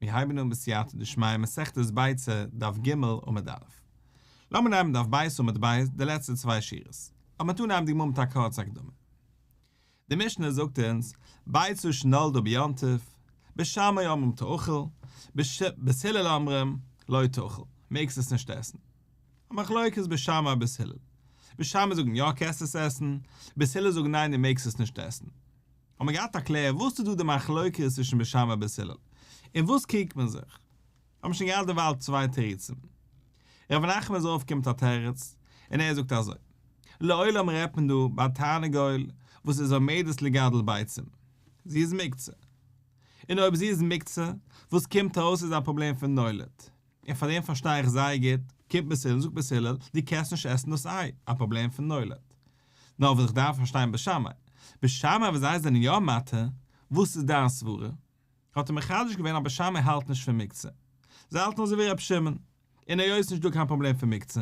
מיר הייבן אן בסייעתא דשמיא מסכת ביצה, דף ג' עמוד א'. לאמיר נעמען דף ב' עמוד ב', די לעצטע צוויי שורות. אבער מ'טוט אנהייבן די גמרא מיט א קורצע הקדמה. די משנה זאגט אונז, ביצה שנולדה ביום טוב, בית שמאי אומרים תאכל, בית הלל אומרים לא תאכל, מעגסט עס נישט עסן. א מחלוקת בית שמאי בית הלל. בית שמאי זאגן יא קענסט עס עסן, בית הלל זאגן ניין דו מעגסט עס נישט עסן. האט מען געהאט א קלער וואס איז דא די מחלוקת צווישן בית שמאי בית הלל? און וואס קריגט מען זיך? האט מען שוין געהאט דערווייל צוויי תירוצים. ר' נחמן איז אויפגעקומען מיט א תירוץ, און ער זאגט אזוי, לעולם רעדט מען דא ביי א תרנגול וואס איז עומדת לגדל ביצים, זי איז מוקצה. און אויב זי איז מוקצה, וואס קומט ארויס איז א פראבלעם פון נולד. און פאר דעם פארשטיי איך זייער גוט, קומט בית הלל און זאגט בית הלל, דו קענסט נישט עסן דאס איי, א פראבלעם פון נולד. נאר וואס איך דארף פארשטיין בית שמאי, בית שמאי וואס זיי זענען יא מתיר, וואס איז דיין סברה? האט ער מחדש געווען אז בית שמאי האלט נישט פון מוקצה. זיי האלטן אזוי ווי ר' שמעון. און היות נישט דא קיין פראבלעם פון מוקצה,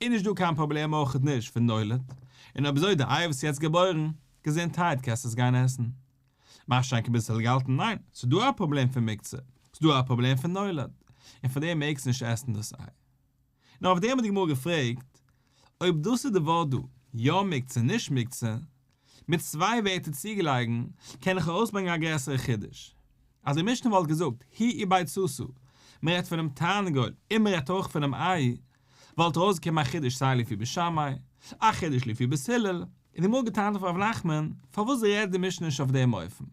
איז נישט דא קיין פראבלעם אויכעט נישט פון נולד, און אויב אזוי די איי וואס איז יעצט געבוירן, געזונטהייט קענסט עס גיין עסן. מה שאין כן בית הלל געהאלטן ניין, ס'איז דא א פראבלעם פון מוקצה, ס'איז דא א פראבלעם פון נולד, און פאר דעם מעגסטו נישט עסן דאס איי. נאר אויף דעם האט די גמרא געפרעגט, אויב דאס איז די ווארט דא, יא מוקצה נישט מוקצה, מיט צוויי ווערטער צוגעלייגן, קען איך ארויסברענגען א גרעסערע חידוש. אז די משנה וואלט געזאגט, היא וביצתה, מען רעדט פונעם תרנגול און מען רעדט אויך פונעם איי, וואלט ארויסגעקומען א חידוש סיי לפי בית שמאי, א חידוש לפי בית הלל, און די גמרא געטענה'ט אויף ר' נחמן, פארוואס רעדט די משנה נישט אויף דעם אופן?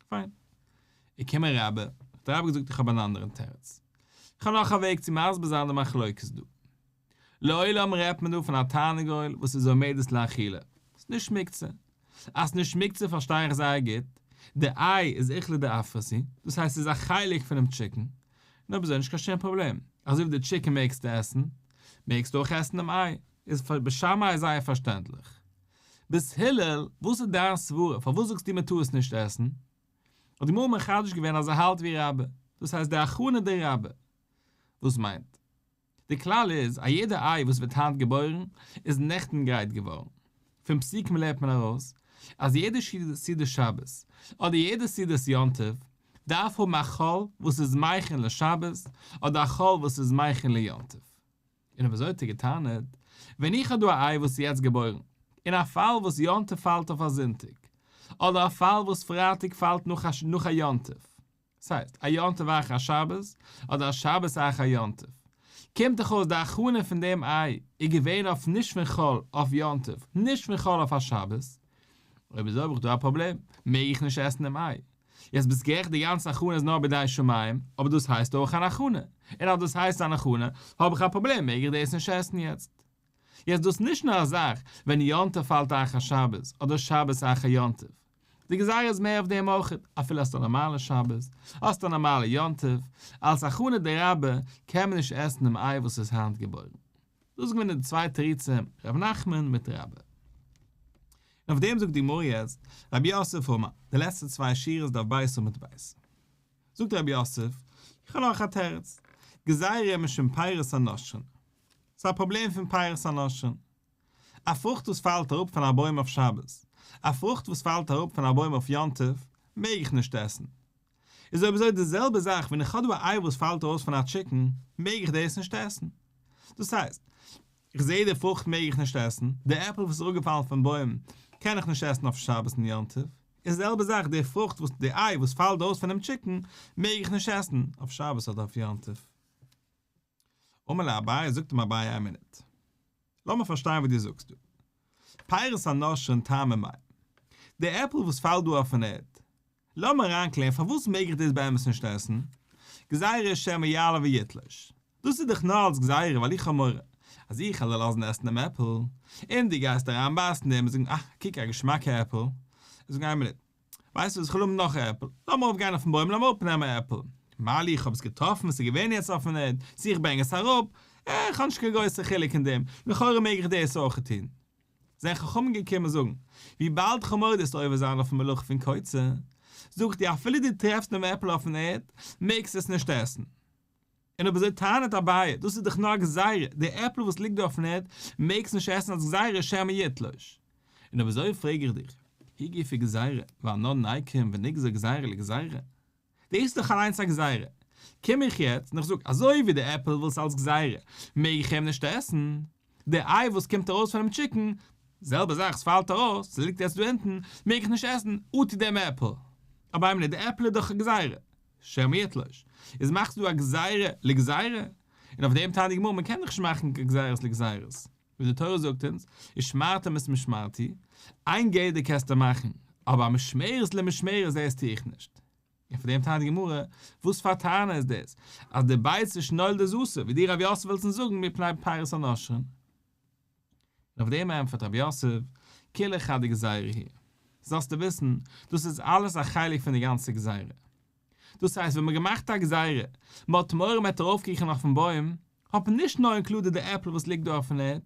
פיין. איז געקומען רבה, האט רבה געזאגט איך האב אן אנדערן תירוץ. איך האב נאך א וועג צו מסביר זיין די מחלוקת דא. לעולם רעדט מען דא פון א תרנגול וואס איז עומדת לאכילה, ס'איז נישט מוקצה. אז ס'נישט מוקצה פארשטיי איך זייער גוט, די איי איז איכלא דעפרא הוא, דאס הייסט ס'איז א חלק פונעם טשיקן, און אויב אזוי נישט קיין שום פראבלעם, אזוי ווי די טשיקן מעגסטו עסן, מעגסטו אויך עסן דעם איי, איז בית שמאי זייער פארשטענדליך. בית הלל, וואס איז דיין סברה פארוואס זאגסטו מען טאר עס נישט עסן? האט די גמרא מחדש געווען אז ער האלט ווי רבה, דאס הייסט די הכנה דרבה. וואס מיינט? די כלל איז א יעדע איי וואס ווערט היינט געבוירן איז נעכטן גרייט געווארן. פון פסוקים לערנט מען ארויס אז יעדע סעודת שבת אדער יעדע סעודת יום טוב דארף האבן א חול וואס איז מכין לשבת אדער א חול וואס איז מכין ליום טוב. און אויב אזוי האט ער געטענה'ט, ווען איך האב דא א איי וואס איז יעצט געבוירן, אין א פאל וואס יום טוב פאלט אויף א זונטאג, אדער א פאל וואס פרייטאג פאלט נאך א יום טוב, ס'הייסט, א יום טוב אחר השבת, אדער א שבת אחר יום טוב, קומט דאך אויס די הכנה פון דעם איי איז געווען אויף נישט פון חול אויף יום טוב, נישט פון חול אויף א שבת, אויב אזוי האב איך דא א פראבלעם, מעג איך נישט עסן דעם איי. יעצט ביסט גערעכט די גאנצע הכנה איז נאר בידי שמים, אבער דאס הייסט אויך אן הכנה, און אז דאס הייסט אן הכנה, האב איך א פראבלעם מעג איך דאס נישט עסן יעצט. יעצט דאס נישט נאר א זאך ווען יום טוב פאלט אחר שבת אדער שבת אחר יום טוב, די גזירה איז מער אויף דעם אויך, אפילו האסט א נארמאלע שבת, האסט א נארמאלע יום טוב, אלס הכנה דרבה קען מען נישט עסן דעם איי וואס איז היינט געבוירן. דאס איז געווען די צוויי תירוצים, ר' נחמן מיט רבה. און אויף דעם זאגט די גמרא יעצט, רב יוסף אמר, די לעצטע צוויי שורות דף ב' עמוד ב'. זאגט רב יוסף, איך האב נאך א תירוץ, גזירה משום פירות הנושרין. ס'איז א פראבלעם פון פירות הנושרין. א פרוכט וואס פאלט אראפ פון א בוים אויף שבת, א פרוכט וואס פאלט אראפ פון א בוים אויף יום טוב, מעג איך נישט עסן. איז אויב אזוי די זעלבע זאך ווען איך האב דא א איי וואס פאלט ארויס פון א טשיקן, מעג איך דאס נישט עסן. דאס הייסט, איך זעה די פרוכט מעג איך נישט עסן, די עפל וואס איז אראפגעפאלן פון בוים קען איך נישט עסן אויף שבת און יום טוב, איז די זעלבע זאך די פרוכט וואס די איי וואס פאלט ארויס פונעם טשיקן מעג איך נישט עסן אויף שבת אדער אויף יום טוב. אמר ליה אביי, זאגט אים אביי איין מינוט, לאמיר פארשטיין וואס דו זאגסט דא. פירות הנושרין טעמא מאי. די עפל וואס פאלט דא אויפן ערד, לאמיר אריינקלערן פארוואס מעג איך דאס באמת נישט עסן? גזירה שמא יעלה ויתלוש. דאס איז דאך נאר אלס גזירה ווייל איך האב מורא אז איך וועל דיר לאזן עסן דעם עפל, און דו גייסט אריינבייסן אין דעם און זאגן אה, קוק א געשמאקע עפל. זאגן איין מינוט, ווייסט וואס, איך וויל האבן נאך א עפל, לאמיר ארויפגיין אויפן בוים לאמיר אראפנעמען א עפל. מה לי איך האב עס געטראפן, עס איז געווען יעצט אויפן ערד, צו איך ברענג עס אראפ, אה, איך האב נישט קיין גרויסע חילוק אין דעם, לכאורה מעג איך דאס אויך טון. זענען חכמים געקומען זאגן, וויבאלד כ'האב מורא דו'סט עובר זיין אויפן מלאכה פון קוצר, זאג איך דיר אפילו דו טרעפסט דעם עפל אויפן ערד, מעגסטו עס נישט עסן. און אויב אזוי טענה'ט אביי, דאס איז דאך נאר א גזירה, די עפל וואס ליגט דא אויפן ערד, מעגסט נישט עסן אלס גזירה שמא יתלוש. און אויב אזוי פרעג איך דיך, היא גופא גזירה, ואנן ניקום ונגזור גזירה לגזירה? דאס איז דאך אליינס א גזירה. קום איך יעצט און איך זאג, אזוי ווי די עפל וואס אלס גזירה מעג איך אים נישט עסן, די איי וואס קומט ארויס פונעם טשיקן, זעלבע זאך, ס'פאלט ארויס, ס'ליגט יעצט דא אונטן, מעג איך נישט עסן, אטו דעם עפל. אבער איין מינוט, די עפל איז דאך א גזירה, שמא יתלוש. איז מאכסטו דא א גזירה לגזירה? און אויף דעם טענה'ט די גמרא, מ'קען דאך נישט מאכן קיין גזירות לגזירות. ווי די תורה זאגט אונז, ושמרתם את משמרתי, איין גדר קענסטו מאכן, אבער א משמרת למשמרת דאס טו איך נישט. און פאר דעם טענה'ט די גמרא, וואס פאר טענה איז דאס, אז די ביצה שנולדה איז אסור, ווי דו רב יוסף ווילסט אונז זאגן מפני פירות הנושרין. און אויף דעם ענטפערט רב יוסף, כולה חד גזירה היא. זאלסטו וויסן, דאס איז אלעס א חלק פון די גאנצע גזירה. דאס הייסט ווען מ'האט געמאכט א גזירה, מ'האט מורא מ'עט ארויפקריכן אויפן בוים, האט מען נישט נאר אינקלודעד די עפל וואס ליגט דא אויפן ערד,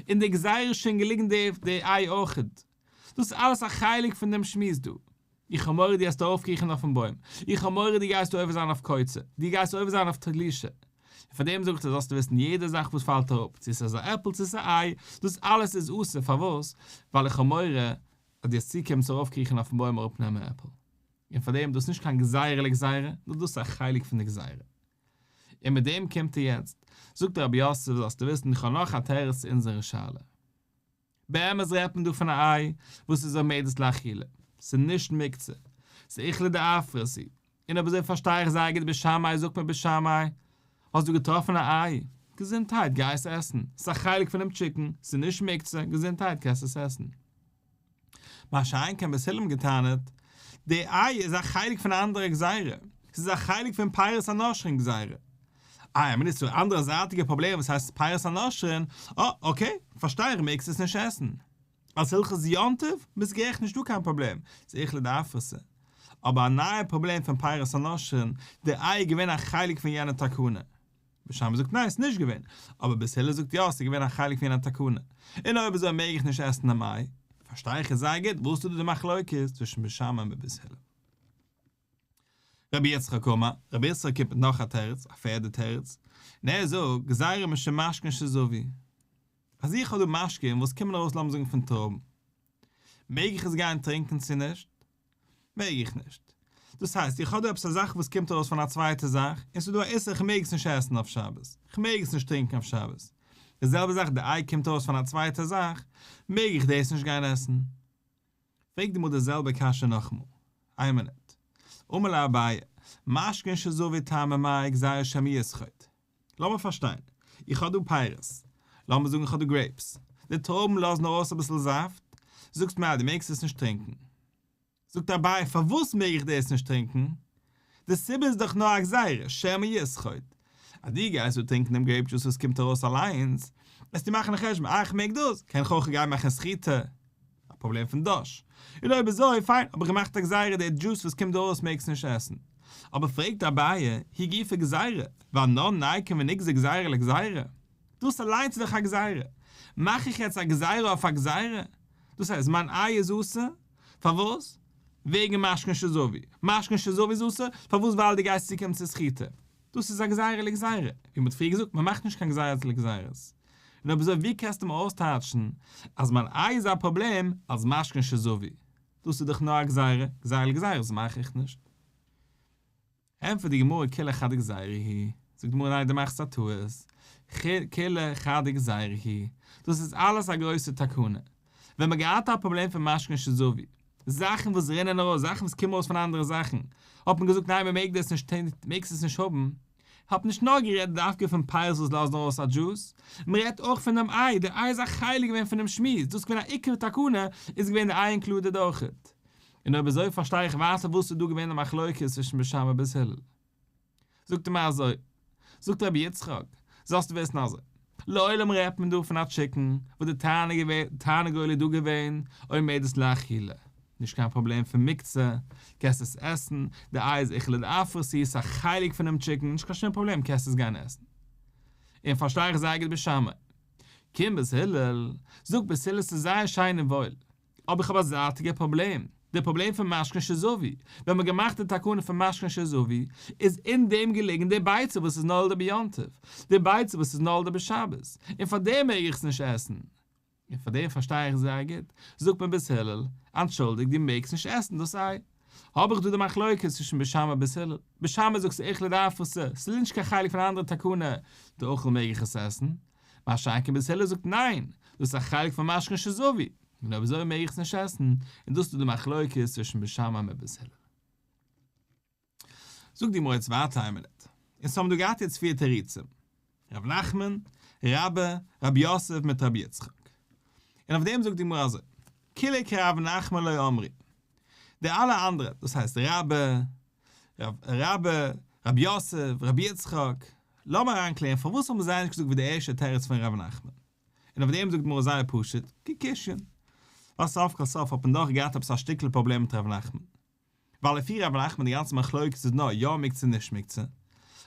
אין די גזירה איז שוין געליגן די איי אויכעט. דאס איז אלעס א חלק פון דעם שמועס דא. איך האב מורא דו וועסט ארויפקריכן אויפן בוים, איך האב מורא דו גייסט עובר זיין אויף קוצר, דו גייסט עובר זיין אויף תלישה. און פאר דעם זאג איך דיר זאלסטו וויסן יעדע זאך וואס פאלט אראפ, צו עס איז א עפל צו עס איז א איי, דאס אלעס איז אסור, פארוואס? ווייל איך האב מורא אז דו וועסט צוקומען צו ארויפקריכן אויפן בוים אראפנעמען עפל. און פאר דעם דאס איז נישט קיין גזירה לגזירה, נאר דאס איז א חלק פון די גזירה. און מיט דעם קומט ער יעצט, זאגט רב יוסף זאלסטו וויסן איך האב נאך א תירוץ צו אונזערע שאלה. באמת רעדט מען דא פון א איי וואס איז עומדת לאכילה, ס'איז נישט מוקצה, ס'איז איכלא דאפרתא, און אויב אזוי פארשטיי איך זייער גוט בית שמאי זאגט מיר בית שמאי, האסט דא געטראפן א איי, געזונטהייט גיי עס עסן, ס'איז א חלק פונעם טשיקן, ס'איז נישט מוקצה, געזונטהייט קענסט עס עסן. מה שאין כן בית הלל האבן געטענה'ט, די איי איז א חלק פון א אנדערע גזירה, ס'איז א חלק פון פירות הנושרין גזירה. איי, מינוט ס'איז א אנדערע זייטיגע פראבלעם וואס הייסט פירות הנושרין, אה, okay, פארשטיי איך מעגסט עס נישט עסן. אלס הלכות יום טוב ביסט גערעכט נישטא קיין פראבלעם, ס'איז איכלא דאפרתא. אבער א נייע פראבלעם פון פירות הנושרין, די איי איז געווען א חלק פון יענע תקנה. בית שמאי זאגט ניין ס'איז נישט געווען, אבער בית הלל זאגט יא ס'איז געווען א חלק פון יענע תקנה, און אויב אזוי מעג איך נישט עסן דעם איי, פארשטיי איך עס זייער גוט וואס איז דא די מחלוקת צווישן בית שמאי און בית הלל. רבי יצחק אמר, רבי יצחק קומט מיט נאך א תירוץ, א פערדע תירוץ, און ער זאגט, גזירה משום משקין שזבו, אז איך האב דא משקין וואס קומען ארויס לאמיר זאגן פון טרויבן, מעג איך עס גיין טרינקען צו נישט? מעג איך נישט. דאס הייסט, איך האב דא עפעס א זאך וואס קומט ארויס פון א צווייטע זאך, און ס'איז דא א איסור איך מעג עס נישט עסן אויף שבת, איך מעג עס נישט טרינקען אויף שבת. די זעלבע זאך די איי קומט ארויס פון א צווייטע זאך, מעג איך דאס נישט גיין עסן? פרעגט די גמרא די זעלבע קשיא נאכאמאל. איין מינוט. אמר ליה אביי, משקין שזבו טעמא מאי גזירה שמא יסחוט. לאמיר פארשטיין, איך האב דא פירות, לאמיר זאגן איך האב דא grapes, די טרויבן לאזן ארויס אביסל זאפט, זאגסט מיר אז דו מעגסט עס נישט טרינקען. זאגט אביי, פארוואס מעג איך דאס נישט טרינקען? די סיבה איז דאך נאר א גזירה, שמא יסחוט. אז דו גייסט דא טרינקען דעם grape juice וואס קומט ארויס אליינס, וועסטו מאכן א חשבון, אה איך מעג דאס, קען איך אויך גיין מאכן סחיטה. א פראבלעם פון דש. און אויב אזוי, פיין, האב איך געמאכט א גזירה, די דזשוס וואס קומט דא ארויס מעגסטו נישט עסן. אבער פרעגט אביי, היא גופא גזירה, ואנן ניקום ונגזור גזירה לגזירה? דאס אליינס איז דאך א גזירה. מאך איך יעצט א גזירה אויף א גזירה? דאס הייסט, מיין איי איז אסור? פארוואס? וועגן משקין שזבו. משקין שזבו איז אסור? פארוואס ווייל דו גייסט צוקומען צו סחיטה. דאס איז א גזירה לגזירה. ווי מ'האט פריער געזאגט, מ'מאכט נישט קיין גזירות לגזירות. און אויב אזוי ווי קענסטו מיר אויסטייטשן אז מיין איי איז א פראבלעם אלס משקין שזבו? דאס איז דאך נאר א גזירה, גזירה לגזירות מאך איך נישט. ענטפערט די גמרא כולה חד גזירה היא, זאגט די גמרא ניין דו מאכסט א טעות, כולה חד גזירה היא, דאס איז אלעס א גרויסע תקנה, ווען מ'האט געהאט א פראבלעם פון משקין שזבו, זאכן וואס רינען ארויס, זאכן וואס קומען ארויס פון אנדערע זאכן, האט מען געזאגט ניין מ'מעג דאס נישט טון, מעגסט עס נישט האבן, האט נישט נאר גערעדט דווקא פון פירות וואס לאזן ארויס א דזשוס, מ'רעדט אויך פון דעם איי, דער איי איז א חלק געווען פונעם שמועס, דאס איז געווען א עיקר תקנה, איז געווען די איי included אויכעט. און אויב אזוי פארשטיי איך ווייטער וואס איז דא געווען די מחלוקת צווישן בית שמאי ובית הלל. זאגט ער מיר אזוי, זאגט רבי יצחק, זאלסטו וויסן אזוי, לעולם רעדט מען דא פון א טשיקן וואס די תרנגול איז דא געווען עומדת לאכילה, נישט קיין פראבלעם פון מוקצה, קענסט עס עסן, די איי איז איכלא דאפרתא ס'איז א חלק פונעם טשיקן, נישט קיין שום פראבלעם קענסט עס גיין עסן. און פארשטיי איך זייער גוט בית שמאי. קומט בית הלל, זאגט בית הלל ס'איז זייער שיין און וואויל, אבער איך האב א זייטיגע פראבלעם, די פראבלעם פון משקין שזבו, ווען מ'האט געמאכט די תקנה פון משקין שזבו, איז אין דעם געליגן די ביצה וואס איז נולדה ביום טוב, די ביצה וואס איז נולדה בשבת, און פאר דעם מעג איך עס נישט עסן. און פאר דעם פארשטיי איך זייער גוט, זאגט מיר בית הלל, אנטשולדיגט דו מעגסט נישט עסן דאס איי. האב איך דא די מחלוקת צווישן בית שמאי בית הלל. בית שמאי זאגט ס'איכליה דאפרתא, ס'איז נישט קיין חלק פון א אנדערע תקנה, דאכל מעג איך עס עסן. מה שאין כן בית הלל זאגט ניין, דאס איז א חלק פון משקין שזבו, און אויב אזוי מעג איך עס נישט עסן, און דאס איז דא די מחלוקת צווישן בית שמאי מיט בית הלל. זאגט די גמרא יעצט ווייטער איין מינוט, אונז האבן דא געהאט יעצט פיר תירוצים, ר' נחמן, רבה, רב יוסף מיט רבי יצחק. און אויף דעם זאגט די גמרא אזוי, כולהו כרב נחמן לא אמרי, די אלע אנדערע, דאס הייסט רבה, רבה, רב יוסף, רבי יצחק, לאמיר אריינקלערן פארוואס האבן זיי נישט געזאגט ווי די ערשטע תירוץ פון ר' נחמן? און אויף דעם זאגט די גמרא זייער פשוט, כקושיין. ווייל סוף כל סוף האט מען דאך געהאט עפעס א שטיקל פראבלעם מיט ר' נחמן. ווייל לפי ר' נחמן די גאנצע מחלוקת איז נאר יא מוקצה נישט מוקצה,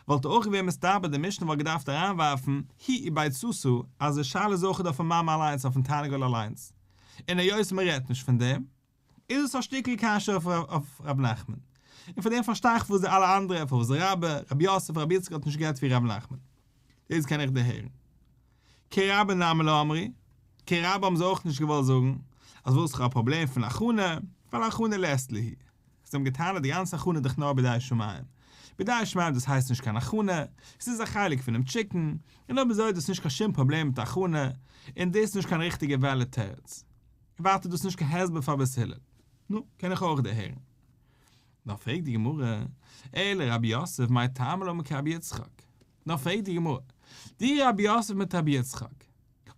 וואלט אויך געווען מסתבר די משנה וואלט געדארפט אריינווארפן היא וביצתה אז די שאלה איז אויך אויפן מאמע אליינס אויפן תרנגול אליינס, און היות מען רעדט נישט פון דעם איז עס א שטיקל קשיא אויף ר' נחמן, און פאר דעם פארשטיי איך פארוואס די אלע אנדערע פארוואס רבה, רב יוסף, רבי יצחק האט נישט גערעדט ווי ר' נחמן. דאס קען איך דערהערן. כרבה נמי לא אמרי, כרבה האבן זיי אויך נישט געוואלט זאגן אז וואס כ'האב א פראבלעם פון הכנה, ווייל הכנה לית להו. זיי האבן געטענה'ט די גאנצע הכנה איז דאך נאר בידי שמים. בידי שמים דאס הייסט נישט קיין הכנה, ס'איז א חלק פונעם טשיקן, און אויב אזוי איז דאס נישט קיין שום פראבלעם מיט הכנה, און דאס איז נישט קיין ריכטיגע valid תירוץ. און ווייטער דאס איז נישט קיין הסבר פאר בית הלל. נו, קען איך אויך דערהערן. נאר פרעגט די גמרא, אלא רב יוסף מאי טעמא לא אמר כרבי יצחק? נאר פרעגט די גמרא, די רב יוסף מיט רבי יצחק,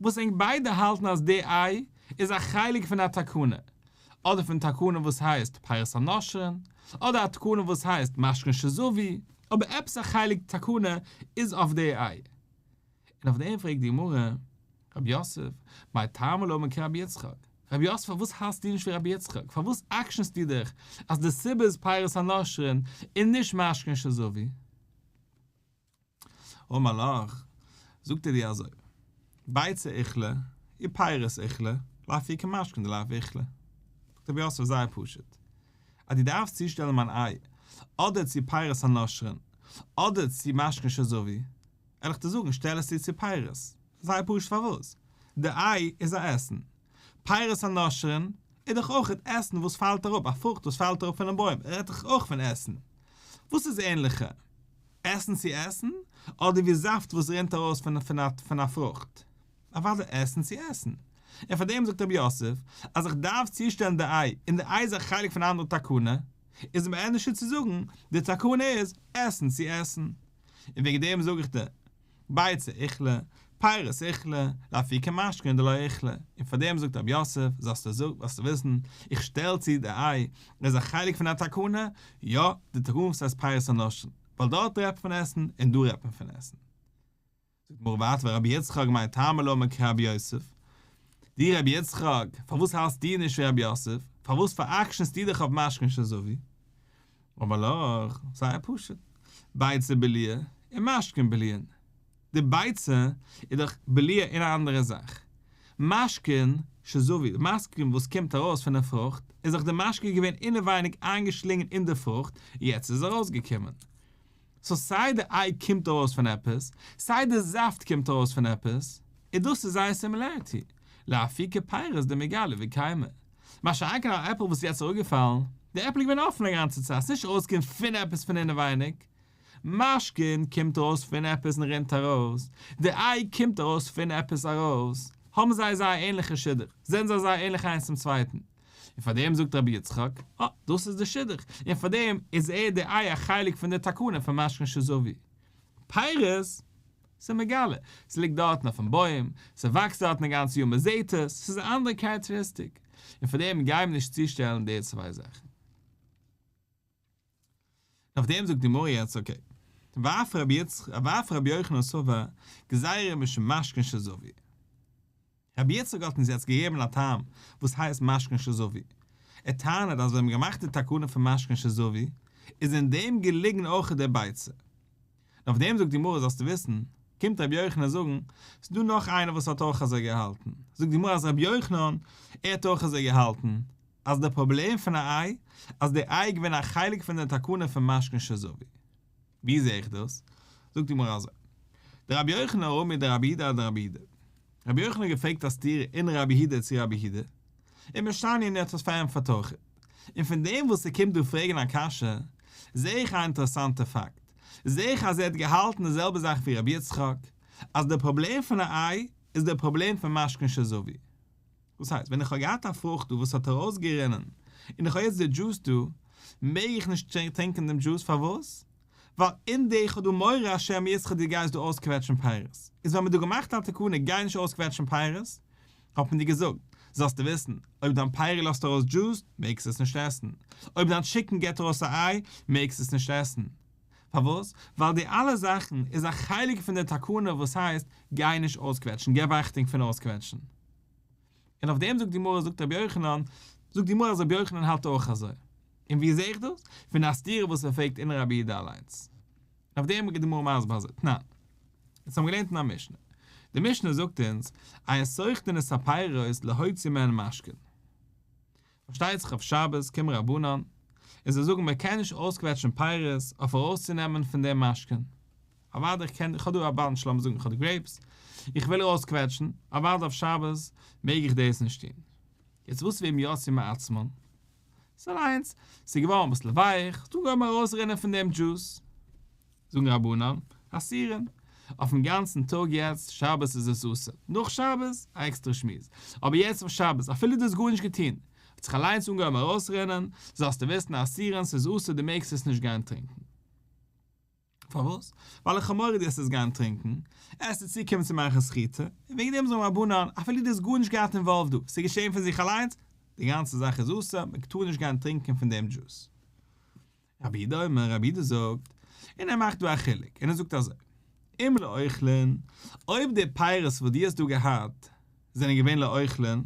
וואס ענק ביידע האלטן אז די איי איז א חלק פון א תקנה, אדער פון תקנה וואס הייסט פירות הנושרין, אדער א תקנה וואס הייסט משקין שזבו, אבער עפעס א חלק תקנה איז אויף די איי. און אויף דעם פרעגט די גמרא, רב יוסף, מאי טעמא לא אמר כרבי יצחק? רב יוסף פארוואס האלטסטו נישט ווי רבי יצחק? פארוואס עקשנ'סטו דיך אז די סיבה איז פירות הנושרין און נישט משקין שזבו? אמר לך, זאגט ער דיר אזוי, ביצה אוכלא ופירות אוכלא, לאפוקי משקין דלאו אוכלא. זאגט רב יוסף זייער פשוט, אז דו דארפסט צושטעלן מיין איי, אדער צו פירות הנושרין, אדער צו משקין שזבו, וועל איך דיר זאגן שטעל עס צו צו פירות. זייער פשוט פארוואס? די איי איז א עסן. פירות הנושרין איז דאך אויך עסן וואס פאלט אראפ, א פרוכט וואס פאלט אראפ פונעם בוים רעדט דאך אויך פון עסן. וואס איז ענליכער? עסן צו עסן, אדער ווי זאפט וואס רינט ארויס פון א פרוכט? אוודאי עסן צו עסן. און פאר דעם זאגט רב יוסף אז איך דארף צושטעלן די איי, און די איי איז א חלק פון א אנדערע תקנה, איז מיר ענדערשער צו זאגן די תקנה איז עסן צו עסן. און וועגן דעם זאג איך דיר, ביצה אוכלא, פירות אוכלא, לאפוקי משקין דלא אוכלא, און פאר דעם זאגט רב יוסף, זאלסטו זאלסטו וויסן, איך שטעל צו די איי, איז א חלק פון א תקנה, יא, די תקנה וואס הייסט פירות הנושרין, ווייל דארט רעדט מען פון עסן און דא רעדט מען פון עסן. זאגט די גמרא ווייטער ורבי יצחק מאי טעמא לא אמר כרב יוסף, דו רבי יצחק, פארוואס האלטסטו נישט ווי רב יוסף, פארוואס פאר'עקשנ'סטו דיך אויף משקין שזבו? אמר לך, זייער פשוט, ביצה בלועה און משקין בלועין. די ביצה איז דאך בלועה אין א אנדערע זאך. משקין שזבו, די משקין וואס קומט ארויס פון די פרוכט, איז דאך די משקה געווען אינעווייניג איינגעשלינגען אין די פרוכט, יעצט איז עס ארויסגעקומען. so סיי די איי קומט ארויס פון עפעס, סיי די זאפט קומט ארויס פון עפעס, און דאס איז זייער similarity, לאפוקי פירות דמיגליא וקיימי. מה שאין כן א עפל וואס איז יעצט אראפגעפאלן, די עפל איז געווען אפן א גאנצע צייט, ס'איז נישט ארויסגעקומען פון עפעס פון אינעווייניג. משקין קומט ארויס פון עפעס און רינט ארויס, די איי קומט ארויס פון עפעס ארויס, האבן זיי זייער ענליכע שידוך, זענען זיי זייער ענליך איינס צום צווייטן. און פאר דעם זאגט רבי יצחק, אה, דאס איז די שידוך, און פאר דעם איז ער די איי א חלק פון די תקנה פון משקין שזבו. פירות, ס'איז מגלה, ס'ליגט דארטן אויפן בוים, ס'וואקסט דארטן א גאנצע יאר, מ'זעט עס, ס'איז א אנדערע characteristic, און פאר דעם גייען מיר נישט צושטעלן די צוויי זאכן. אויף דעם זאגט די גמרא יעצט okay, ואף רבי יצחק ואף רבי יוחנן סבר גזירה משום משקין שזבו. רבי יצחק האט אונז יעצט געגעבן א טעם וואס הייסט משקין שזבו. ער טענה'ט אז ווען מ'האט געמאכט די תקנה פון משקין שזבו איז אין דעם געליגן אויך די ביצה. און אויף דעם זאגט די גמרא זאלסטו וויסן, קומט רבי יוחנן זאגן, ס'איז דא נאך איינער וואס האט אויך אזוי געהאלטן. זאגט די גמרא אז רבי יוחנן ער האט אויך אזוי געהאלטן, אז די פראבלעם פון א איי, אז די איי איז געווען א חלק פון די תקנה פון משקין שזבו. ווי זעה איך דאס? זאגט די גמרא אזוי, דרבי יוחנן רמי דרבי יהודה אדרבי יהודה. רבי יוחנן האט געפרעגט א סתירה אין רבי יהודה צו רבי יהודה, ומשני און ער האט עס פארענטפערט אויך. און פון דעם וואס ער קומט דא פרעגן א קשיא, זעה איך א אינטערעסאנטע פאקט, זעה איך אז ער האט געהאלטן די זעלבע זאך ווי רבי יצחק, אז די פראבלעם פון א איי איז די פראבלעם פון משקין שזבו. דאס הייסט, ווען איך האב געהאט א פרוכט דא וואס האט ארויסגערינען, און איך האב יעצט די דזשוס דא, מעג איך נישט טרינקען דעם דזשוס, פארוואס? ווייל אין די איך האב דא מורא אז שמא יסחוט דו גייסט דא אויסקוועטשן פירות, איז ווען מען האט דא געמאכט א תקנה גיי נישט אויסקוועטשן פירות, האט מען דיר געזאגט, זאלסטו וויסן, אויב דיין פירי לאזט ארויס דזשוס, מעגסטו עס נישט עסן, אויב דיין טשיקן געט ארויס א איי, מעגסטו עס נישט עסן. פארוואס? ווייל די אלע זאכן איז א חלק פון די תקנה וואס הייסט גיי נישט אויסקוועטשן, געב אכטונג פון אויסקוועטשן. און אויף דעם זאגט די גמרא זאגט רבי יוחנן, זאגט די גמרא אז רבי יוחנן האלט אויך אזוי. און ווי זעה איך דאס? פון א סתירה וואס ער פרעגט אין רבי יהודה אליינס. און אויף דעם איז די גמרא מסביר אזוי, תנן. אונז האבן געלערנט אין א משנה. די משנה זאגט אונז, אין סוחטין את הפירות להוציא מהן משקין. פארשטייט זיך אויף שבת קומען רבנן און זיי זאגן מען קען נישט אויסקוועטשן פירות אויף ארויסצונעמען פון דעם משקין. אוודאי איך קען, איך האב דא א bunch לאמיר זאגן איך האב די grapes, איך וויל ארויסקוועטשן, אוודאי אויף שבת מעג איך דאס נישט טון. יעצט וואס ואם יצאו מעצמן? ס'איז אליינס, ס'איז געווארן אביסל ווייך, ס'האט אנגעהויבן ארויסרינען פון דעם דזשוס. זאגן רבנן, אסורין. אויפן גאנצן טאג יעצט שבת איז עס אסור, נאך שבת א עקסטערע שמועס, אבער יעצט אויף שבת אפילו דו האסט גארנישט געטון, האט זיך אליינס אנגעהויבן ארויסרינען, זאלסטו וויסן אסורין ס'איז אסור דו מעגסט עס נישט גיין טרינקן. פארוואס? ווייל איך האב מורא דו וועסט עס גיין טרינקן, עס איז צוקומען צו מאכן סחיטה, און וועגן דעם זאגן רבנן, אפילו דו האסט גארנישט געהאט involved דא, ס'איז געשען פון זיך אליינס, די גאנצע זאך איז אסור, מען טאר נישט גיין טרינקען פון דעם דזשוס. רבי יהודה אומר, רבי יהודה זאגט, און ער מאכט דא א חילוק, און ער זאגט אזוי, אם לאוכלין, אויב די פירות וואס דו האסט דא געהאט זענען געווען לאוכלין,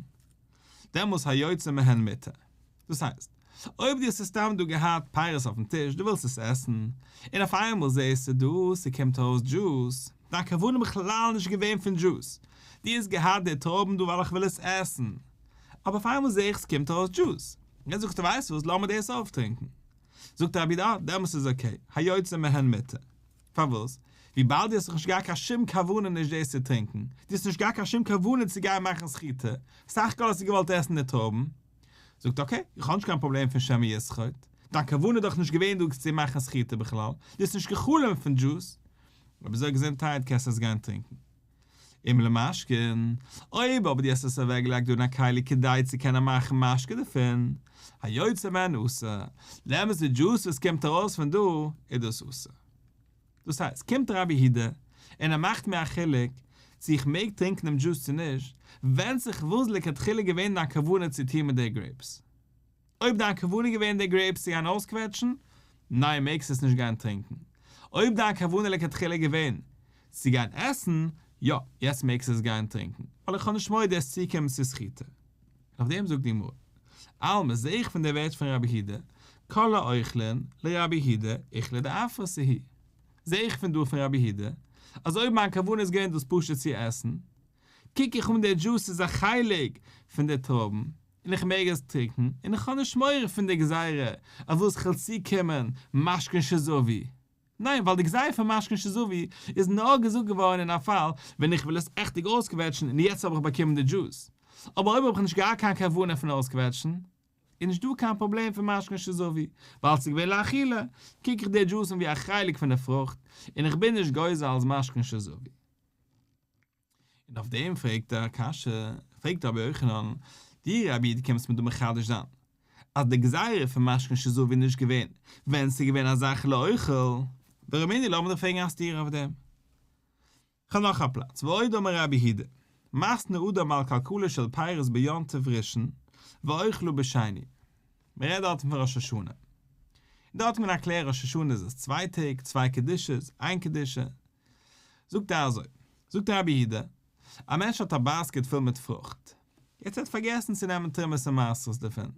דעמאלס היוצא מהן מותר. דאס הייסט, אויב דו האסט סתם דא געהאט פירות אויפן טיש, דו ווילסט עס עסן, און אויף איינמאל זעסטו דא ס'קומט ארויס דזשוס, דיין כוונה בכלל נישט געווען פון דזשוס, דו האסט געהאט די טרויבן דא ווייל איך וויל עס עסן, אבער אויף איינמאל זע איך ס'קומט ארויס דזשוס, יעצט זאגסטו ווייסט וואס לאמיר דאס אויפטרינקן, זאגט רבי יהודה דעמאלס איז okay, היוצא מהן מותר. פארוואס? וויבאלד דו האסט דאך נישט געהאט קיין שום כוונה נישט דאס צו טרינקן, דו האסט נישט געהאט קיין שום כוונה צו גיין מאכן סחיטה, סך הכל האסטו געוואלט עסן די טרויבן, זאגט okay, איך האב נישט קיין פראבלעם פון שמא יסחוט, דיין כוונה איז דאך נישט געווען דא צו מאכן סחיטה בכלל, דו האסט נישט גע'חלומ'ט פון דזשוס, אויב אזוי געזונטהייט קענסטו עס גיין טרינקן. אם למשקין, אויב אבער דו האסט עס אוועקגעלייגט דא אין א כלי כדי צו קענען מאכן משקה דערפון, היוצא מהן אסור, דעמאלטס די דזשוס וואס קומט ארויס פון דא איז דאס אסור. דאס הייסט, קומט רבי יהודה און ער מאכט מיר א חילוק צו איך מעג טרינקען דעם דזשוס צו נישט, ווענדט זיך וואס לכתחילה געווען דיין כוונה צו טון מיט די grapes. אויב דיין כוונה איז געווען די grapes צו גיין אויסקוועטשן, ניין מעגסט עס נישט גיין טרינקען. אויב דיין כוונה לכתחילה איז געווען צו גיין עסן, יא, יעצט מעגסטו עס גיין טרינקען, ווייל איך האב נישט מורא דו וועסט צוקומען צו סחיטה. און אויף דעם זאגט די גמרא, אלמא זעה איך פון די ווערטער פון רבי יהודה, כל האוכלין לרבי יהודה אוכלא דאפרתא הוא. זעה איך פון דא פון רבי יהודה, אז אויב מיין כוונה איז געווען דאס פשוט צו עסן, קוק איך אן די דזשוס איז א חלק פון די טרויבן, און איך מעג עס טרינקן, און איך האב נישט מורא פון די גזירה אז וואס כ'וועל צוקומען משקין שזבו. ניין, ווייל די גזירה פון משקין שזבו איז נאר געזאגט געווארן אין א פאל ווען איך וויל עס עכטיג אויסקוועטשן און יעצט האב איך באקומען די דזשוס. אבער אויב האב איך נישט געהאט קיין כוונה פון אויסקוועטשן, איז נישט דא קיין פראבלעם פון משקין שזבו, ווייל ס'איז געווען לאכילה, קוק איך די דזשוס אן ווי א חלק פון די פרוכט, און איך בין נישט גוזר אלס משקין שזבו. און אויף דעם פרעגט ער א קשיא, פרעגט רבי יוחנן, דו רבי דו קומסט מיר דא מחדש זיין אז די גזירה פון משקין שזבו איז נישט געווען ווען ס'איז געווען א זאך לאוכל, ורמינהי לאמיר דיר פרעגן א סתירה אויף דעם. כ'האב נאך א פלאץ, ועוד אמר רבי יהודה, מתנה אדם על כלכלה של פירות ביום טוב ראשון ואוכלה בשני. מ'רעדט דארטן פון ראש השנה. און דארט האט מען א קלער ראש השנה איז עס צוויי טעג, צוויי קדושות, איין קדושה. זאגט ער אזוי, זאגט רבי יהודה, א מענטש האט א basket פול מיט פרוכט, יעצט ער האט פארגעסן צו נעמען תרומות און מעשרות דערפון,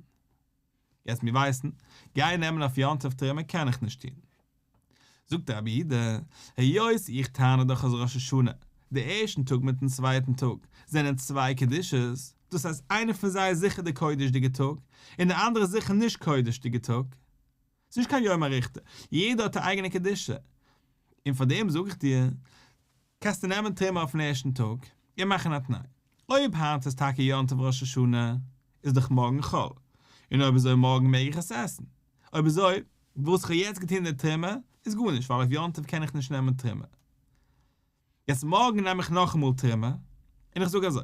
יעצט מיר ווייסן, גיין נעמען אויף יום טוב תרומה קען איך נישט טון. זאגט רבי יהודה, היות איך טענה דאך אז ראש השנה, די ערשטן טאג מיטן צווייטן טאג, זענען צוויי קדושות, דאס הייסט איינע פון זיי איז זיכער די קודש'דיגע טאג, און די אנדערע איז זיכער נישט קודש'דיגע טאג, ס'איז נישט קיין יומא אריכתא, יעדער האט א אייגענע קדושה, און פאר דעם זאג איך דיר, קענסטו נעמען תרומה אויפן ערשטן טאג, און מאכן א תנאי, אויב היינט איז טאקע יום טוב ראש השנה, איז דאך מארגן חול. און אויב אזוי מארגן מעג איך עס עסן. אויב אזוי, וואס איך האב יעצט געטון די תרומה, איז גארנישט, ווייל אויף יום טוב קען איך נישט נעמען תרומה. יעצט מארגן נעם איך נאכאמאל תרומה, און איך זאג אזוי,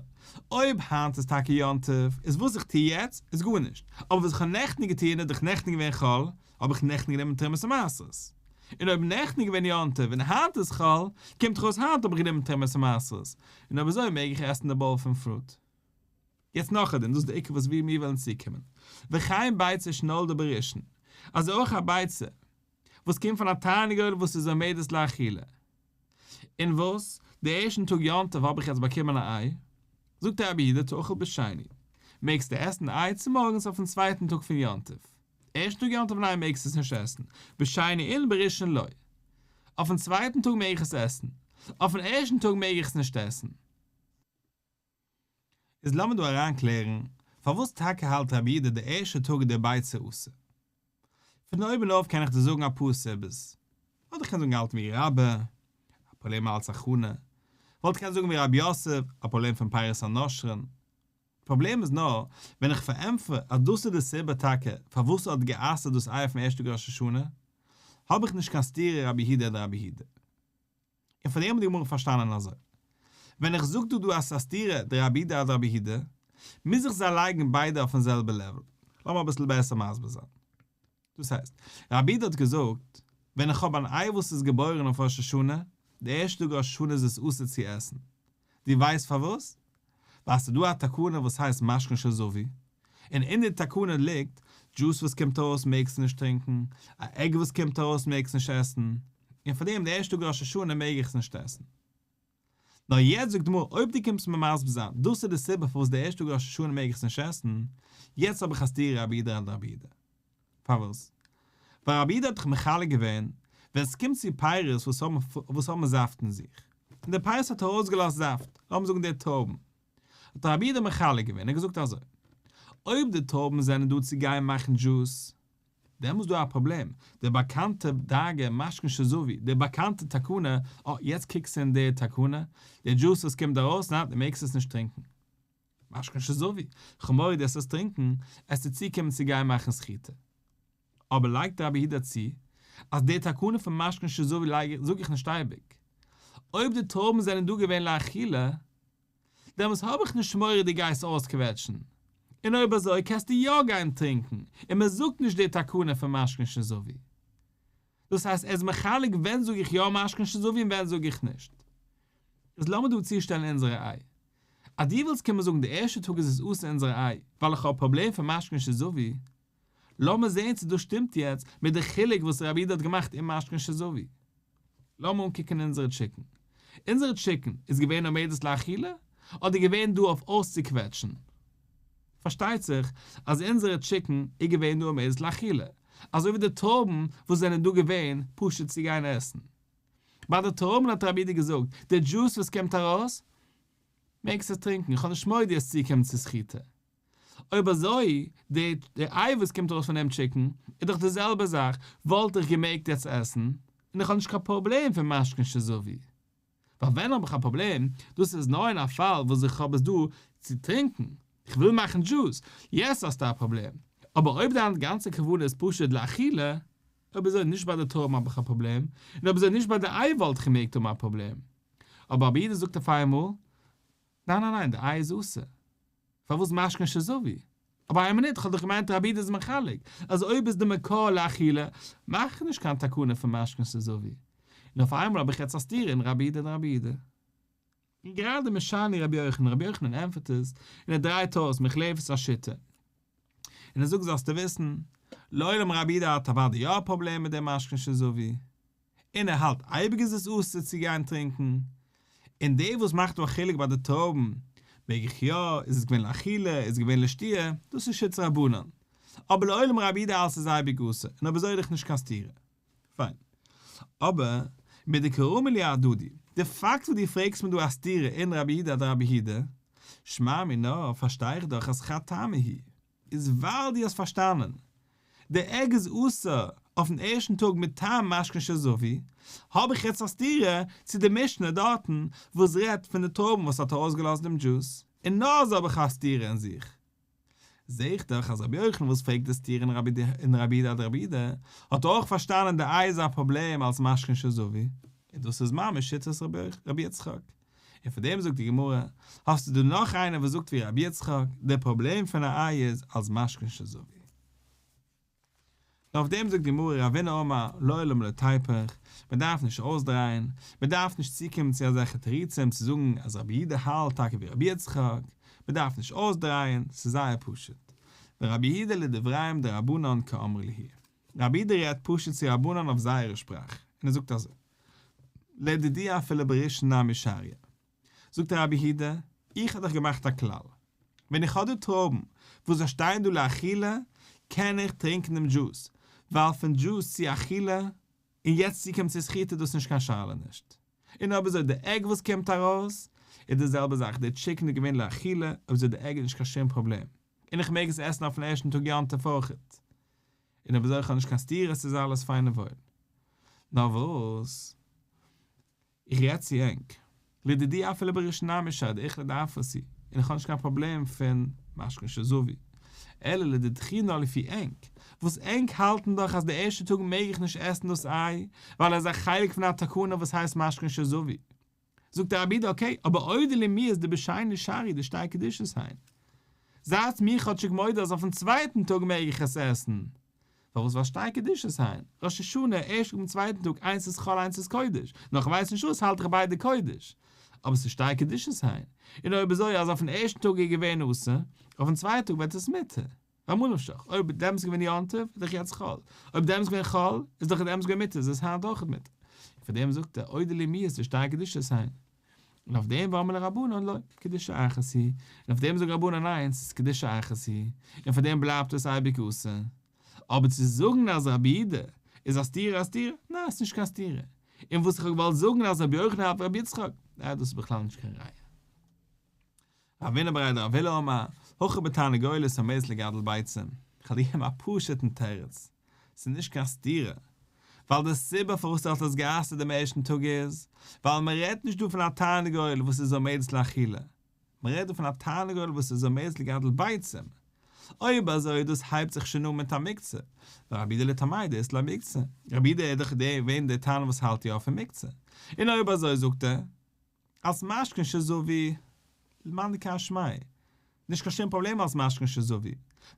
אויב היינט איז טאקע יום טוב, איז וואס איך טו יעצט איז גארנישט, אבער וואס איך האב נעכטן געטון איז דאך נעכטן געווען חול, האב איך נעכטן גענומען תרומות ומעשרות. און אויב נעכטן איז געווען יום טוב און היינט איז חול, קומט דאך אויס היינט האב איך גענומען תרומות ומעשרות, און אויב אזוי מעג איך עסן די bowl פון fruit. יעצט נאך א דין, דאס איז די עיקר וואס ווי מיר וועלן צוקומען. וכן ביצה שנולדה בראשון, אזוי אויך א ביצה וואס קומט פון א תרנגול וואס איז עומדת לאכילה. און וואס? די ערשטן טאג יום טוב האב איך יעצט באקומען א איי? זאגט רבי יהודה תאכל בשני, מעגסטו עסן די איי צומארגנס אויפן צווייטן טאג פון יום טוב. ערשטן טאג יום טוב ניין מעגסטו עס נישט עסן, בשני אין בראשון לא. אויפן צווייטן טאג מעג איך עס עסן, אויפן ערשטן טאג מעג איך עס נישט עסן. איז לאמיר דא אריינקלערן, פארוואס טאקע האלט רבי יהודה די ערשטע טאג איז די ביצה אסור? פון אויבן אויף קען איך דיר זאגן אפאר סיבות. אדער איך קען זאגן האלט ווי רבה, א פראבלעם אלץ הכנה. וואלט קענען זאגן ווי רב יוסף, א פראבלעם פון פירות הנושרין. די פראבלעם איז נאר, ווען איך פארענטפער אז דאס איז די סיבה טאקע פארוואס ער האט גע'אסר'ט דאס איי אויפ'ן ערשטן טאג ראש השנה, האב איך נישט קיין סתירה רבי יהודה אדרבי יהודה. און פון דעם האט די גמרא פארשטאנען אזוי, ווען איך זאג דא דא אז ס'איז א סתירה דרבי יהודה אדרבי יהודה, מוז איך זיי לייגן ביידע אויפן זעלבע level. לאמיר אביסל בעסער מסביר זיין. דאס הייסט, רבי יהודה האט געזאגט, ווען איך האב אן איי וואס איז געבוירן אויף ראש השנה, די ערשטע טאג ראש השנה איז עס אסור צו עסן. דו ווייסט פארוואס? ווייל ס'איז דא א תקנה וואס הייסט משקין שזבו, און אין די תקנה ליגט, דזשוס וואס קומט ארויס מעגסטו נישט טרינקן, א egg וואס קומט ארויס מעגסטו נישט עסן, און פאר דעם די ערשטע טאג ראש השנה מעג איך עס נישט עסן. נאר יעצט זאגט די גמרא אויב דו קומסט מיר מסביר זיין דאס איז די סיבה פארוואס די ערשטע טאג ראש השנה מעג איך עס נישט עסן, יעצט האב איך א סתירה רבי יהודה אדרבי יהודה. פארוואס? ווייל רבי יהודה האט דאך מחלק געווען ווען ס'קומט צו פירות וואס האבן וואס האבן זאפט אין זיך, און די פירות האט ארויסגעלאזט זאפט, לאמיר זאגן די טרויבן, האט רבי יהודה מחלק געווען און געזאגט אזוי, אויב די טרויבן זענען דא צו גיין מאכן דזשוס, דעמאלס איז דא א פראבלעם, די באקאנטע דאגה משקין שזבו, די באקאנטע תקנה, אה, יעצט קוקסטו אין די תקנה, די דזשוס וואס קומט ארויס, ניין, דו מעגסט עס נישט טרינקען. משקין שזבו, כ'האב מורא דו עסט עס טרינקען, עסטו צוקומען צו גיין מאכן סחיטה. אבער לייגט רבי יהודה צו, אז די תקנה פון משקין שזבו זאג איך נישט אייביג. אויב די טרויבן זענען דא געווען לאכילה, דעמאלס האב איך נישט מורא דו גייסט אויסקוועטשן. און אויב אזוי קענסטו יא גיין טרינקען, און מען זאגט נישט די תקנה פון משקין שזבו. דאס הייסט ער איז מחלק ווען זאג איך יא משקין שזבו און ווען זאג איך נישט. איז לאמיר דא צושטעלן אונזערע איי. אז דו ווילסט קומען זאגן די ערשטע טאג איז עס אסור אונזערע איי ווייל איך האב א פראבלעם פון משקין שזבו, לאמיר זעהן צו דאס שטימט יעצט מיט די חילוק וואס רבי יהודה האט געמאכט אין משקין שזבו. לאמיר אנקוקן אונזערע chicken. אונזערע chicken איז געווען עומדת לאכילה אדער געווען דא אויף אויסצוקוועטשן? פארשטייט זיך אז אונזערע chicken איז געווען דא עומדת לאכילה, אזוי ווי די טרויבן וואס זענען דא געווען פשוט צו גיין עסן. ביי די טרויבן האט רבי יהודה געזאגט, די דזשוס וואס קומט ארויס, מעגסט עס טרינקען, איך האב נישט מורא דו וועסט צוקומען צו סחיטה. אויב אזוי, די איי וואס קומט ארויס פון דעם chicken, איז דאך די זעלבע זאך, וואלט איך געמעגט יעצט עסן, און איך האב נישט קיין פראבלעם פון משקין שזבו. ווייל ווען האב איך א פראבלעם, דאס איז נאר אין א פאל וואס איך האב עס דא צו טרינקען, איך וויל מאכן דזשוס, יעצט האסטו א פראבלעם, אבער אויב דיין גאנצע כוונה איז פשוט לאכילה, אויב אזוי נישט ביי די טרויבן האב איך א פראבלעם, און אויב אזוי נישט ביי די איי וואלט איך געמעגט האבן א פראבלעם. אבער רבי יהודה זאגט אויף איינמאל, ניין ניין ניין די איי איז אסור. פארוואס משקין שזבו? אבער איין מינוט, כ'האב דאך געמיינט רבי יהודה איז מחלק אז אויב איז די מקור לאכילה, מאך איך נישט קיין תקנה פון משקין שזבו. און אויף איינמאל האב איך יעצט א סתירה אין רבי יהודה און רבי יהודה. און גראדע משני רבי יוחנן, רבי יוחנן ענטפערט עס, און ער דרייט אויס מוחלפת השיטה. און ער זאגט זאלסטו וויסן, לעולם רבי יהודה האט אוודאי יא א פראבלעם מיט דעם משקין שזבו. און ער האלט אייביג איז עס אסור צו גיין טרינקן, און דער וואס מאכט דא א חילוק ביי די טרויבן, מעג איך יא, איז עס געווען לאכילה, איז עס געווען לשתיה, דאס איז שיטת רבנן. אבער לעולם רבי יהודה אלס איז אייביג אסור, און אויב אזוי איז דאך נישט קיין סתירה. פיין. אבער, מדקרמי לי אהדדי, די פאקט וואס דו פרעגסט מיר דא א סתירה אין רבי יהודה אדרבי יהודה, שמע מינה פארשטיי איך דאך אז חד טעמא הוא. איז ווייל דו האסט פארשטאנען. די egg איז אסור אויפן ערשטן טאג מטעם משקין שזבו, האב איך יעצט א סתירה צו די משנה דארטן וואס רעדט פון די טרויבן וואס האט ארויסגעלאזט דעם דזשוס, און נאר אזוי האב איך א סתירה אין זיך. זעה איך דאך אז רבי יוחנן וואס פרעגט די סתירה אין רבי יהודה אדרבי יהודה, האט אויך פארשטאנען די איי איז א פראבלעם אלס משקין שזבו, און דאס איז ממש שיטת רבי יצחק. און פאר דעם זאגט די גמרא, האסטו דא נאך איינער וואס זאגט ווי רבי יצחק, דער פראבלעם פון א איי איז אלס משקין שזבו. נאר אויף דעם זאגט די גמרא רבינא אמר לעולם לא תיפוך, מען דארף נישט אויסדרייען, מען דארף נישט צוקומען צו אזעלכע תירוצים צו זאגן אז רבי יהודה האלט טאקע ווי רבי יצחק, מען דארף נישט אויסדרייען, ס'איז זייער פשוט. ורבי יהודה לדבריהם דרבנן קאמרי להו. רבי יהודה רעדט פשוט צו רבנן אויף זייערע שפראך, און ער זאגט אזוי, לדידי אפילו בראשון נמי שריא. זאגט רבי יהודה, איך האב דאך געמאכט א כלל, ווען איך האב דא טרויבן וואס זיי שטייען דא לאכילה, קען איך טרינקען דעם דזשוס, ווייל פון דזשוס צו אכילה, און יעצט צוקומען צו סחיטה איז דאס נישט קיין שאלה נישט. און אויב אזוי די egg וואס קומט ארויס, איז די זעלבע זאך, די chicken איז געווען לאכילה, אויב אזוי די egg איז נישט קיין שום פראבלעם, און איך מעג עס עסן אויפן ערשטן טאג יום טוב אויכעט. און אויב אזוי איך האב נישט קיין סתירה ס'איז אלעס פיין און וואויל. נאר וואס? איך רעד צו ענק. לדידי אפילו בראשון נמי שרי דאיכא דאפרסי, און איך האב נישט קיין פראבלעם פון משקין שזבו. אלא לדידכו נאר לפי ענק, וואס ענק האלטן דאך אז די ערשטע טאג מעג איך נישט עסן דאס איי, ווייל ער איז א חלק פון א תקנה וואס הייסט משקין שזבו. זאגט דער רבי יהודה okay, אבער אודו לי מיהת דבשני שרי דשתי קדושות הן. זייטס מיר כאטשיג מודה אז אויפן צווייטן טאג מעג איך עס עסן. פארוואס ווייל שתי קדושות הן? ראש השנה, ערשט טאג און צווייטן טאג, איינס איז חול איינס איז קודש, נאר כ'ווייס נישט וואס האלט איך ביידע קודש. אבער ס'איז שתי קדושות הן. און אויב אזוי אז אויפן ערשטן טאג איז געווען אסור, אויפן צווייטן טאג ווערט עס מותר. ממה נפשך, אויב דעמאלטס איז געווען יום טוב, איז דאך יעצט חול. אויב דעמאלטס איז געווען חול, איז דאך דעמאלטס געווען מותר, איז עס היינט אויך מותר. און פאר דעם זאגט ער, אודו לי מיהת דשתי קדושות הן. און אויף דעם ואמרי לה רבנן לא, קדושה אחת היא. און אויף דעם זאגן רבנן ניין, ס'איז קדושה אחת היא. און פאר דעם בלייבט עס אייביג אסור. אבער צו זאגן אז רבי יהודה איז א סתירה א סתירה? ניין, ס'איז נישט קיין סתירה. און וואס איך האב געוואלט זאגן אז רבי יוחנן האלט ווי רבי יצחק, ניין דאס איז בכלל נישט קיין ראיה. רבינא בריה דרב עולא אמר, הכא בתרנגולת העומדת לגדל ביצים, כ'וועל דיר געבן א פשוט'ן תירוץ, ס'איז נישט קיין סתירה, ווייל די סיבה פארוואס ער האט עס גע'אסר'ט דעם ערשטן טאג איז, ווייל מען רעדט נישט דא פון א תרנגול וואס איז עומדת לאכילה, מען רעדט דא פון א תרנגול וואס איז עומדת לגדל ביצים, אויב אזוי דאס הייבט זיך שוין אן מיט א מוקצה, ורבי יהודה לטעמיה דאית ליה מוקצה, רבי יהודה איז דאך דער געווען דער תנא וואס האלט יא פון מוקצה, און אויב אזוי זאגט ער, אלס משקין שזבו למאן דכר שמיה, נישט קיין שום פראבלעם אלס משקין שזבו,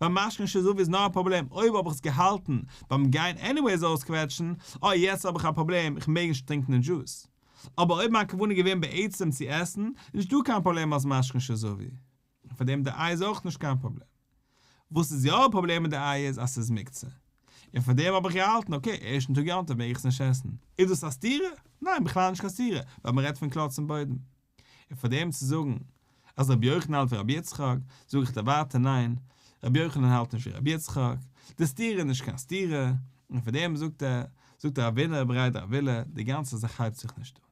ווייל משקין שזבו איז נאר א פראבלעם אויב האב איך עס געהאלטן ביים גיין anyways אויסקוועטשן, אוי יעצט האב איך א פראבלעם איך מעג נישט טרינקן די דזשוס. אבער אויב מיין כוונה איז געווען בעצם צו עסן, איז נישט דא קיין פראבלעם אלס משקין שזבו. און פאר דעם די איי איז אויך נישט קיין פראבלעם. וואס איז יא א פראבלעם מיט די איי איז אז ס'איז מוקצה. און פאר דעם האב איך געהאלטן okay ערשטן טאג יום טוב מעג איך עס נישט עסן. איז דאס א סתירה? ניין בכלל נישט קיין סתירה, ווייל מ'רעדט פון קלאץ און בוידעם. און פאר דעם צו זאגן אז רבי יוחנן האלט ווי רבי יצחק, זאג איך דיר ווייטער ניין, רבי יוחנן האלט נישט ווי רבי יצחק, די סתירה איז נישט קיין סתירה, און פאר דעם זאגט ער, זאגט רבינא בריה דרב עולא, די גאנצע זאך הייבט זיך נישט אן.